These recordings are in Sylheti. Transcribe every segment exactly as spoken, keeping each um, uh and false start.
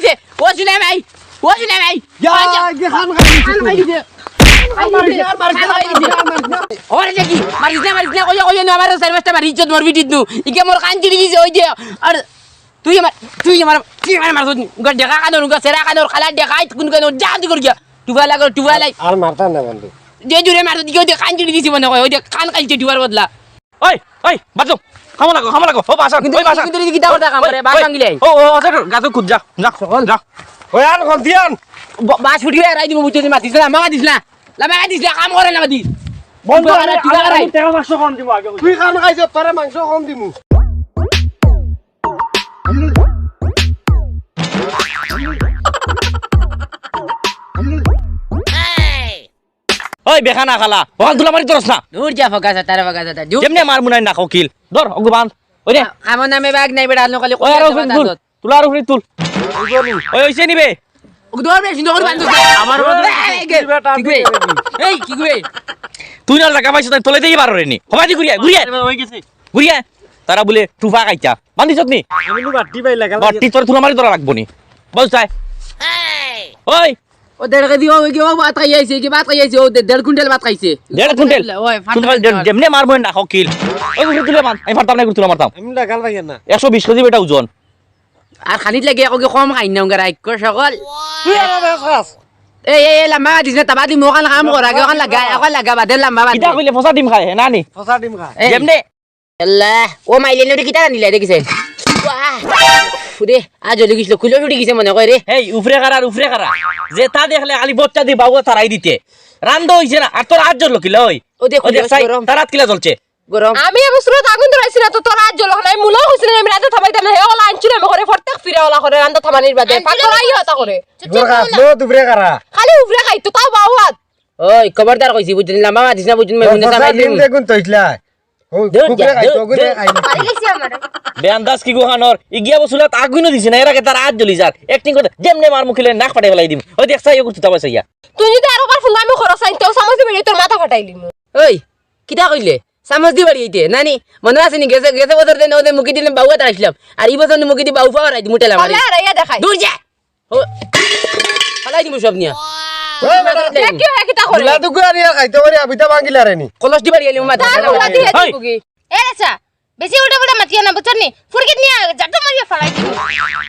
দিছে। ও শুনে ভাই, ও শুনে ভাই। ইয়া, আচ্ছা। কি খান খাই দিছে? খান খাই দিছে। খান খাই দিছে। খান খাই দিছে। ওরে দেখি, মারিস না, মারিস না, ওই, ওই, ওই, আমার চার পাঁচটা মারি ইজ্জত মরবি দিত নু। ইকে মোর কান চিড়ি গেছে, ওই যে, আর তুই আমার, তুই আমার, তুই আমার মারছ নি। উগা দেখা কানোর, উগা সেরা কানোর, খালা দেখা, আইত কোন কানোর, যা তুই কর গিয়া। টুবা লাগো, টুবা লাই। আর মারতা না বন্ধু। যে জুরে মারছ, দিকে ওই যে কান চিড়ি দিছি মনে হয়, ওই যে কান কাইছে টুবার বদলা। ওই, ওই, বাজো। খামো লাগো, খামো লাগো। ও বাসা, কিন্তু ওই বাসা। কিন্তু এই কিতা কথা কাম করে, ওই, বাসা ওই। ভাঙিলাই। ও, ও, আচ্ছা, গাছে খুঁজ যা, যা, যা। ওই আর গন্তিয়ান। ব-, বাস ফুটি হয়ে রাই দিব, বুঝতে মাতিস না, মামা দিস না। লামা দিস না, কাম করে না মাতিস। বন্ধু, তুই আমি, কারা, তুই আমি, কারা? আমি তেরো পাঁচশো কম দিব আগে। তুই কাম খাইছ, তোরে মাংস কম দিমু। ওই বেখানা খালা, ওখান তুলা মারি ধরস না। দূর যা, ফোকাস আতারে, ফোকাস আতারে। জু- যেমনে মার মুনাই না খকিল। ধর, অগু বান। ওই রে। আ-, আমার নামে ব্যাগ নাই বেটা, আলো খালি ওই আরো কইয়া তুল, দেবা তুল। দাঁত। তুলা আর উপরে তুল। ওই, ওই, সে নিবে। ওকে ধর বে, সুন্দর করে বান্ধ। আমার এই, এই, এই, কি বে? এই, কি বে? তুই না লাগা পাইছ, তাই তলে দিয়ে বার রে নি। হবাই দি ঘুরিয়া, ঘুরিয়া। আরে, ওই গেছে। ঘুরিয়া। তারা বলে টুফা খাইতা। বান্ধিছত নি? আমি নু বাটি পাই লাগা বাটি তোর তুলা মারি ধরা লাগবো নি। বল চাই। ওই। ও দেড় কেজি, ও, কি, ও ভাত খাই আইছে, কি ভাত খাই আইছে, ও দে-, দেড় কুইন্টাল ভাত খাইছে। দেড় কুইন্টাল? ওই, ফাটা তুই খালি দেড়, কুইন্টাল। যেমনে মারবো না, হকিল। ওই ঘুরে তুলে মার, আমি পারতাম না, ঘুরে তুলে মারতাম। আমি লাগাল পাইয়ার না। একশো বিশ কেজি বেটা ওজন। আর খানিত লাগে, ওকে কম খাই না, ওকে রাইখ কর সকল। তুই আমার বেশ খাস। এই, এই, এই, লম্বা দিস না, তাবা দি মোখান কাম কর, আগে ওখান লাগা, ওখান লাগা, বাদে লম্বা বাদ ইটা দে। কইলে ফসা ডিম খায়, হে না নি? ফসা ডিম খায়। এই। যেমনে আল্লাহ, ও মাইলে নদী কিতা রান্ধিলা দেখিছে? বাহ! ফুদে, আ জ্বলি গেছিল, খুলো ছুটি গেছে মনে কয় রে। এই, উপরে খারা, উপরে খারা। যেতা দেখলে খালি বচ্চা দি বাবু তারাই দিতে। রান্ধ হইছে না, আর তোর আত জ্বললো কিলা ওই? ও দেখ, ও দেখ, খুলো চাই, গরম। তার আত কিলা জ্বলছে। গরম। আমি এবছর আগুন ধরাইছি না তো, তোর আত জ্বলক নাই, মুলাও কইছি না, আমি রান্ধা থামাইতাম না, হে ওলা আনছিল আমি করে, প্রত্যেক ফিরা ওলা করে, রান্ধা থামানির বাদে, পাক করাই হতা করে। চুপ, চুপ, দুপুরে খাস, চুপ। লো, দুপুরে খারা। খালি উপরে খাইতো, তাও বাউয়াত। ওই, খবরদার কইছি, বুঝলি, লাম্বা মাতিস না, বুঝলি, মেগুনে বর্ষা সামাই দিন দিমু। দেখুন তো ইসলা। ও, দূর যা, কুকুরে খাইতো, দূর, ওগুনে দূর। খাইনি। মারি গেছি আমারে। বেআন্দাজ কিগু খানোর, ইগিয়া বসুলাত আগুনও দিছে না, এর আগে তার আত জ্বলি যার। Acting করতে, যেমনে মার মুখিলে নাক ফাটাই ফেলাই দিমু। ওই দেখ, চাই, ওগুর তুতা বাসাইয়া। তুই যদি আরো বার ফোন আমি খরচ আইন, তো চামচ দিবি, তোর মাথা ফাটাই লিমু। ওই, কিতা কইলে? চামচ দি বাড়ি আইতে, নানি? মনো আছে নি? গেছে, গেছে বছর দেন, ওদের মুখে দিলাম, বাউয়া তার আসলাম। আর এই বছর মুখে দি বাউ পাওয়ার আইতে, মুটেলা মারি। আল্লাহ, রাইয়া দেখাই। দূর যা। ও, ফালাই দিমু সব নিয়া। ওই, বেটা, দেখ। কি হয়, কিতা করে? দুলা দুগু আনিয়া খাইতে পারি, আবিতা ভাঙিলা রে নি। কলস দি বাড়ি আইলে, মাথা তার ফালাই উলা দিয়ে দিমু। দিবি কি? এ রে চা, বেশি উল্টা পাল্টা মাতিয়া না, বুঝছস নি? ফুরকিত নিয়া জাটো মারিয়া ফালাই দিমু।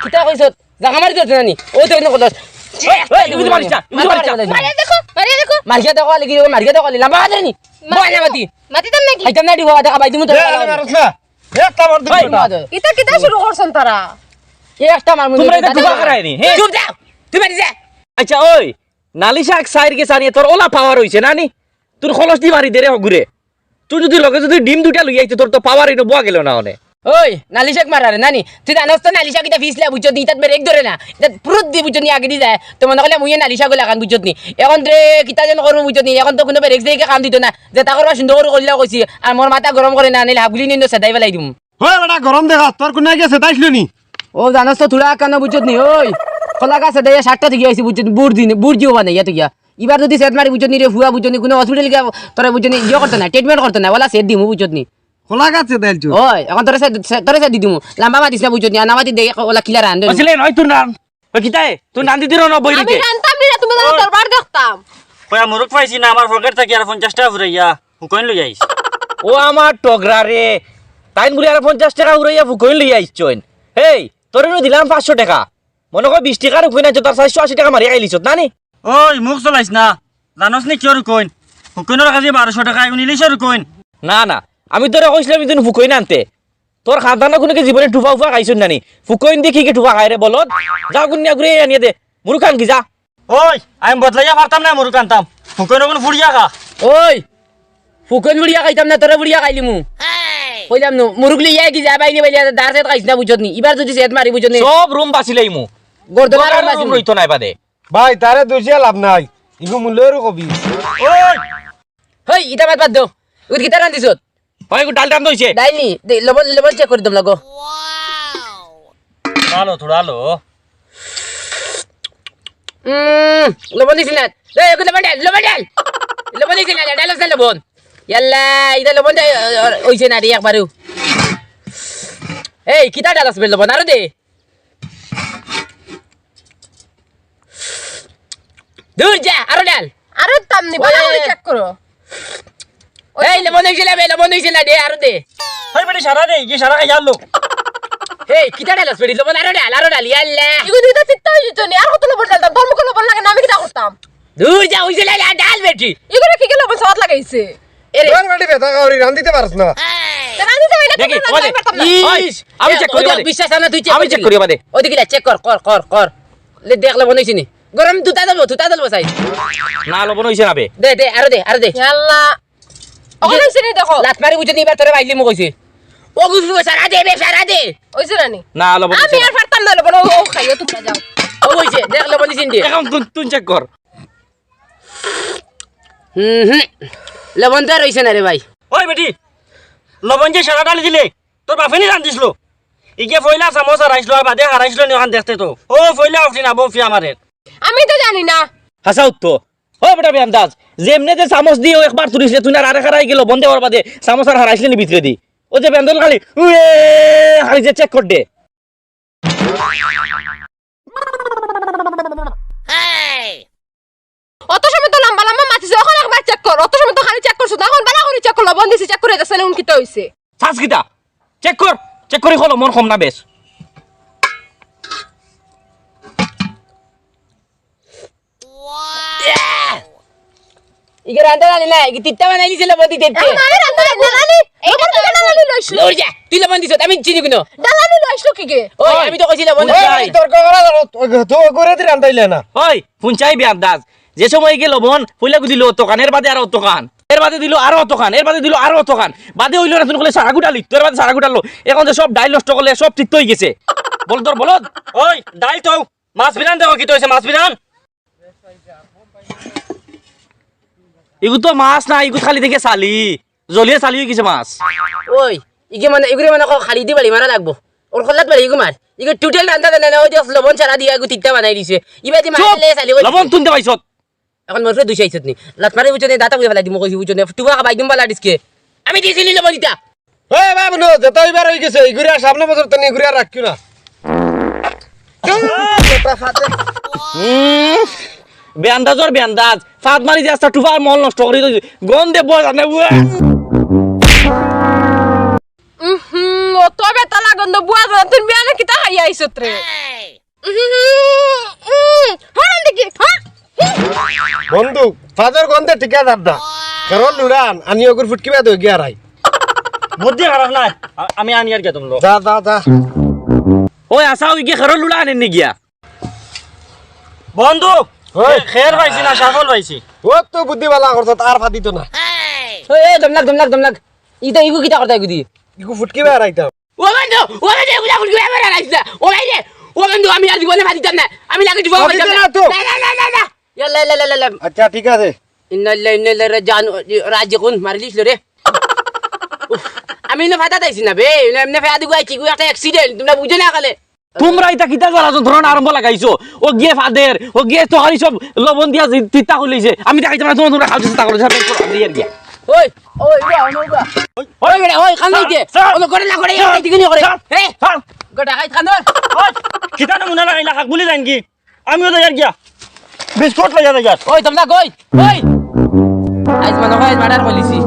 কিতা কইছস? জাগা মারি দিছস না নি? ওই তো এনে কলস। এই, এই, তুমি তো মারিস না, তুমি তো মারিস না। মারিয়া দেখো, মারিয়া দেখো। মারিয়া দেখো, আলি কি, মারিয়া দেখো, আলি, লাম্বা দে নি। মারি বয় না দেখো। মাতি। মাতিতাম নাকি? খাইতাম না, দিবো, দেখা পাই, তুমি তো এ, আরে মারছ না। একটা মার দিবি ওই, বেটা। মার। ইতা কিতা শুরু করছন তারা? এ একটা মার মুন্ডে তোমরা এটা দিবা। ঢুকা করায় নি, হ্যাঁ? চুপ যাও। তুই বাড়ি যা। আচ্ছা, ওই, নালিশা এক সাইড গেছে আনিয়ে তোর ওলা পাওয়ার হইছে না নি? তোর খলস দি মারি দে রে হগুরে। তুই যদি লগে যদি ডিম দুইটা লই আইতে, তোর তো পাওয়ার ইনো বয়া গেল না অনে। ওই, নালিশা এক মারারে, নানি? তুই জানোস তো নালিশা কিতা ফিসলা, বুঝছত নি? ইতাত ব্রেক ধরে না। ইতাত ফুরুত দি, বুঝছত নি? আগে দি যায়। তো মনে করলে মুইয়ে নালিশা গুলা খান, বুঝছত নি? এখন রে, কিতা যেন করবো, বুঝছত নি? এখন তো কোনো ব্রেক চেক কাম দিত না। যেটা করবা সুন্দর করে করলেও কইছি। আর মোর মাথা গরম করে না, নাইলে হাগুলি নিন্দ সেদাই ফেলাই দিমু। ওই বেটা, গরম দেখা, তোর কোন গেছে তাইছিল নি? ও জানোস তো, থুড়া কানো বুঝছত নি? ওই, কলা গাছে দেয়া সাতটা থেকে আইছি, বুঝছত নি? বুড় দিন, বুড় জিও বানাইয়া তো গিয়া। ইবার যদি সেট মারি, বুঝছত নি রে ফুয়া, বুঝছত নি? কোনো হসপিটাল গিয়া তোরা, বুঝছত নি? ইয়ে করতে না, ট্রিটমেন্ট করতে না, ওলা সেট দিমু, বুঝছত নি? কলা গাছে দেলছু। ওই, এখন তোরে সেট, সেট, তোরে সেট দি দিমু। লাম্বা মাতিস না, বুঝছত নি? আর না মাতি দেখে ওলা কিলার আন দে। আসলে নয় তোর নাম। ওই কিতায়? তুই নান্দি দিরো না বই আমি দিতে। জানতাম নি রে, তুমি জানো ওই। দরবার দেখতাম। কয়া মুরুক পাইছি না, আমার পকেট থাকি আর পঞ্চাশ টাকা ফুরাইয়া। ফুকইন লই আইস। ও আমার টগরা রে। তাইন বুলে আর পঞ্চাশ টাকা ফুরাইয়া ফুকইন লই আইছছইন। হেই, তোরে নু দিলাম পাঁচশো টাকা। মনে কয় বিশ টাকার উপরে নাই, তার চারশো আশি টাকা মারিয়া খাইলিছত, না নি? ওই, মুখ চলাইস না। জানোস নি কিয়র ফুকইন? ফুকইনর কাছে বারোশো টাকা, এখন ইলিশর ফুকইন। না, না, আমি তোরে কইছিলাম ইদিন ফুকইন আনতে। তোর খাদানা কোনো কি জীবনে টুফা উফা খাইছইন না নি? ফুকইন দেখি কি টুফা খায় রে বলদ? যা গুন্নিয়া ঘুরে আনিয়া দে। মুরুক আন কি যা। ওই, আমি বদলাইয়া পারতাম না মুরুক আনতাম। ফুকইন ওগুন ফুড়িয়া খা। ওই, ফুকইন ফুড়িয়া খাইতাম না, তোরে ফুড়িয়া খাইলিমু। কইলাম নু, মুরুক লইয়া কি যা বাইনি বাইলিয়া দাঁড় সেট খাইস না বুঝছত নি? ইবার যদি সেট মারি বুঝছত নি? সব রুম বাছিলাইমু। গর্দনা তোর আর রুম রুম বাছিলাইমু। রইতো নাই বাদে। ভাই, তারে দুষিয়া লাভ নাই। ইগু মূল্যরও কবি। ওই! হেই, ইটা মাত বাদ দেও। উদ কিতা রান্ধিছত? ভাই, ইগু ডাল রান্ধা হইছে। ডাইল নি? দে, লবণ, লবণ চেক করি দম লাগো। ভালো, থোড়া আলো। উম, লবণ দিছি না। রে, ইগু লবণ ডাল, লবণ ডাল। লবণ দিছি না, ডাল আছে লবণ। ইয়াল্লা, ইটা লবণ দে, অ, অ, হইছে না রে একবারও। এই, কিতা ডাল আছে বে লবণ? আরো দে। দূর যা, আরো ডাল। আরো তামনি, ভালো করে ওই। চেক করো। এই, লবণ হইছে না বে, লবণ হইছে না, দে, আরো দে। হেই বেটি, সারা দে, ইগু সারা খাইয়া আনলো। এই, কিতা ডাল আছে বেটি? লবণ আরো ডাল, আরো ডাল, ইয়াল্লা। ইগু দুইটা চিত্ত হয়ে যেত নি, আর কত লবণ ডালতাম? তোর মুখে লবণ লাগে না, আমি কিতা করতাম? দূর যা, হইছে না, ডাল বেটি। ইগুরে কি কি লবণ সওয়াত লাগাইছে? এরে। তোর বেটি বেটা কাউরি রান্ধিতে পারস না। তে রান্ধিতে পারি না, দেখি, তোমরা ওই দে। রান্ধিতে পারতাম না। ওই, ইস, আমি এ, চেক করি, ওই দে, ওই দে। বিশ্বাস না, তুই চেক আমি করি। চেক করি, ওই দে। ওদিকে যা, চেক কর, কর, কর, কর। লে, দেখ, লবণ হইছে নি? গরম দুধ আদলবো, দুধ আদলবো, সাইজ। না, লবণ হইছে না বে। দে, দে, আরো দে, আরো দে। ইয়াল্লা। ওখানে হইছে নি দেখো। লাত মারি বুঝে নি, এবার তোরে বাইলে মুখ হইছে। ও গুজু, সারা দে বে, সারা দে। হইছে না নি? না, লবণ হইছে আমি না। আর পারতাম না, লবণ, ও, ও খাইও, তোমরা যাও। ও হইছে, দেখ, লবণ দিছি নি দে। এখন তুই, তুই চেক কর। হুম, হুম। লবণ তো আর হইছে না রে ভাই। ওই বেটি, লবণ যে সারা ডালি দিলে, তোর বাপে নি রান্ধিছিল? ইগে পয়লা চামচ হারাইছিল, আর বাদে হারাইছিল নি ওখান দেখতে তো। ও পয়লা উঠি না, বউ ফিয়া মারে। আমি তো জানি না। হাসাও তো। ও বেটা বেআন্দাজ, যেমনে যে চামচ দিয়ে ও একবার তুলিছিলে, তুই না আরে খারাই গেল, বন্ধে হওয়ার বাদে চামচ আর হারাইছিলে নি ভিতরে দি। ও যে বেন্দল খালি, উয়ে, খালি যে চেক কর দে। অত সময় তো লম্বা লম্বা মাতিছে, এখন একবার চেক কর। অত সময় তো খালি চেক করছো না, এখন বালা করে চেক কর, লবণ দিছি, চেক করে দেখছে না, উন কিতা হইছে। চাস কিতা? চেক কর, চেক করি খলো, মন কম না বেশ। ইগে রান্দা জানি না, ইগে তিত্তা বানাই দিছে লবণ দি তিত্তে। এখন আমি রান্দা জানি না, জানি। এই লবণ তো জানি লইছো। লই যা, তুই লবণ দিছ, আমি চিনি কিনো। ডালানি লইছো কি গে? ওই, ওই, আমি তো কইছি লবণ ওই, দিছ। ওই, তর্ক করা যাবে, তো, তো করে দি রান্দাইলে না। ওই, ফুঞ্চাই বেআন্দাজ। যে সময় ইগে লবণ, পয়লা গুদিল অতখান, এর বাদে আর অতখান। এর বাদে দিল আরো অতখান, এর বাদে দিল আরো অতখান। বাদে অইলো না, তুমি কইলে সারা গুটা লিত, এর বাদে সারা গুটা লো। এখন যে সব ডাইল নষ্ট করলে, সব তিতা অই গেছে। বলদ অর বলদ। ওই, ডাইল তো, মাছ বিরান দেখো কিতা অইছে, মাছ বিরান। ইগু তো মাছ না, ইগু খালি দেখে ছালি। জ্বলিয়া ছালি অই গেছে মাছ। ওই, ইগে মানে, ইগুরে মানে ক-, খালি দি বাড়ি মারা লাগবো। ওর খল্লাত বাড়ি ইগু মার। ইগু টোটাল রান্দা জানে না, ওই যে লবণ ছাড়া দিয়া ইগু তিতা বানাই দিছে। ইবাদি মারা চুপ! লে ছালি অই লবণ গেছে। তুনতে পাইছত। এখন মোর উপরে দুষে আইছত নি? লাত মারি বুঝছো নি, দাতা বুঝে ফেলাই দিমু কইছি বুঝছো নি? টুবা খাবাই দিমু বালা ডিস্কে। আমি দিছি নি লবণ দিতা। এ বাবু নো, যেটা অইবার অই গেছে, ইগুরে আর সামনে বছর তো নি, ইগুরে আর রাখিও না। হুম, বেআন্দাজর বেআন্দাজ। ফাদ মারি যে আস্তা টুবার মল নষ্ট করি দিছে। গন্ধে বয় জানে, উয়া। উহুম, অত বেতালা গন্ধ বুয়া জানে, তুই বিয়ানে কিতা খাইয়া আইছত রে? উহুম, উম, হরান দেখি, হর। বন্ধু, ফাদর গন্ধে ঠিকাদার না। কারণ লুড়ান, আনি ওগুর ফুটকি বাদ হয়ে গিয়া রাই। বুদ্ধি খারাপ নাই, আ-, আমি আনি আর গেতাম লো। যা, যা, যা। ওই আশা ওই গিয়ে কারণ লুড়ান এনে গিয়া। বন্ধু, ওই। খে-, খের পাইছি না, সাফল পাইছি। ও তো বুদ্ধি বালা করছত, আর ফাদিত না। ওই, এই, দমলাক, দমলাক, দমলাক। ইতা ইগু কিতা করতা ইগু দি? ইগু ফুটকি বেড়াইতাম। ও বন্ধু, ও বন্ধু, এগুলা ফুটকি বেড়াইছ না। ও ভাই রে, ও বন্ধু, আমি আর জীবনে ফাদিতাম না। আমি লাগে জীবনে ফাদিতাম ফাদিতে না। না তো। না, না, না, না, না। ইয়াল্লা, ইয়াল্লা, ইয়াল্লা, ইয়াল্লা। আচ্ছা, ঠিক আছে। ইন্না লিল্লাহি ওয়া ইন্না ইলাইহি রাজিউন, রাজিউন, মারিলিস রে। উফ, আমি ইনো ফাদা দাইছি না বে, ইনো এমনে ফাদা দিগু আইছি, ইগু একটা accident, তোমরা বুঝো না কালে। তোমরা ইতা কিতা জ্বালা যন্ত্রণা আরম্ভ লাগাইছো? ও গিয়ে ফাদের, ও গিয়ে তো হারি সব লবণ দিয়া জি-, তিতা খুলিছে। আমি দেখাইতাম না, তোমরা, তোমরা খাওয়া চিন্তা করো, সাথে করো, আমি ইয়ার গিয়া। ওই, ওই, ওই, ওই, ওই। ওই বেটা, ওই, কান দিতে। স্যার, ওই করে না করে, স্যার, এই দিকে নিয়ে করে। স্যার, এই, স্যার। গোটা খাই খানোর। ওই, কিতা নমুনা লাগাইলা, খাক বুলি যাইন কি? আমিও যাই আর গিয়া। বিস্কুট লইয়া যাই আর। ওই, তোমরা কই? ওই। আইজ মনে হয় আইজ murder করিলিছি।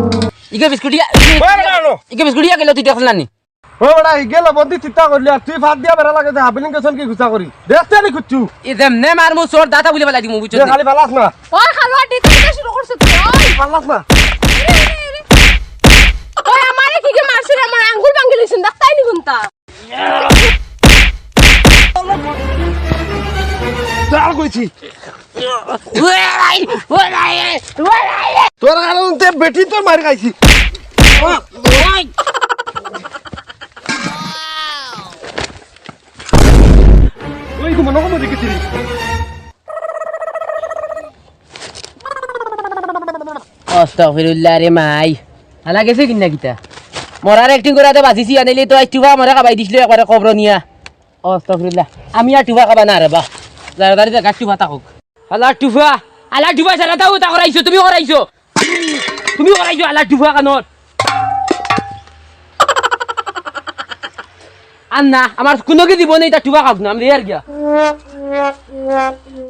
ইগে বিস্কুট ইয়া, ওই, বেটা, আনো। ইগে বিস্কুট ইয়া গেল তুই দেখছ না নি? ও বেটা, ইগে লবণ দি তিতা করলি আর তুই ফাদ দিয়া বেড়া লাগে যে হাবিলিং গেছন কি গুছা করি। দেখতে নি কুচ্ছু। ই যেমনে মারমু চোর দাতা বুলি ফালাই দিমু, বুঝছো যে নি? খালি ফালাস না। ওই, খালোয়ার দিতে শুরু করছে তুই, ওই। ফালাস না। ওই, আমারে কি কি মারছে রে? আমার আঙ্গুল ভাঙি লইছুন, দেখতাই নি কোনটা? দাঁড়া কইছি। তোর কারণে বেটি তোর মার খাইছি। ওই, ঘুমানো ঘুমো দেখেছি রে। আস্তাগফিরুল্লাহ রে মাই। হালা গেছে কিনা কিতা? মরার acting করাতে বাঁচিছি, আনিলে তো আইজ টুফা মরে খাবাই দিছিল একবারে কবর নিয়া। আস্তাগফিরুল্লাহ। আমি আর টুফা খাবা না রে বা। যারা দাঁড়িয়ে গাছ টুফা থাকুক। হালা টুফা, হালা টুফা সারা তাও তা করাইছো, তুমি করাইছো। তুমি করাইছো হালা টুফা কানোর। আর না, আমার কোনো কি জীবনে এটা টুফা খাওয়াক না, আমি আর গিয়া।